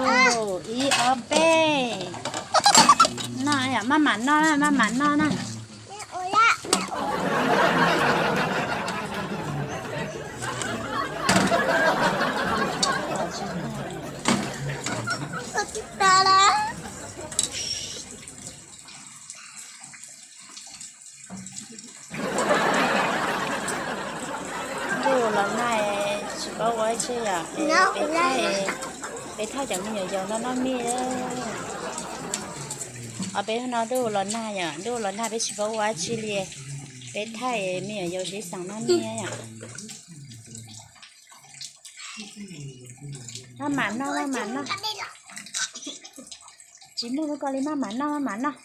Noj lus, ib ob peb. Noj, maj mam noj, maj mam noj na. Ntuj los nag tsis paub ua dab tsi yom, peb thaij, peb thaij cov me nyuam yaus no noj mij. Os, peb no ntuj los nag yom, ntuj los nag peb tsis paub ua dab tsi li, peb thaij me nyuam yaus sib xeem noj mij yom. Maj mam noj, maj mam noj. Tsis muaj lub koj li, maj mam noj, maj mam noj.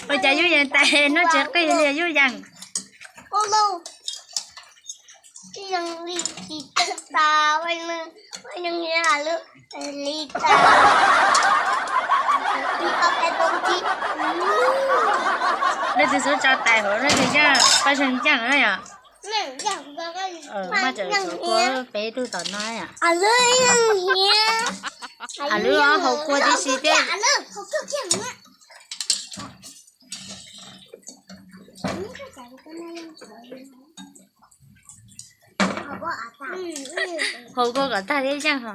Ua cas Yuj Yees tais noj tsis qig li Yuj Yees? Leej twg xub tso tais hauv leej twg yeej, paj zeeg yeej na yom. Maj tseem tshuav kua peb tug tom no yom. Lwb haus kua tib si thiab. Haus kua kom tag thiab yeej ho.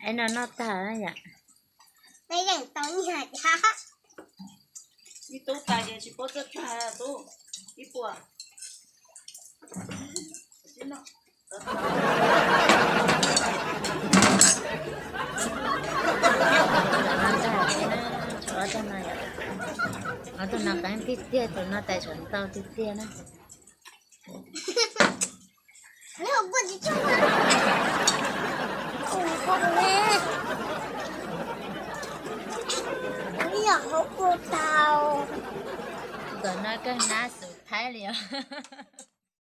Es no noj tag yom. Ob tug no qeeb tiag tiag, tus no tais tsam ntau tiag tiag na. Ntawm no kawg nab xus thaib li os.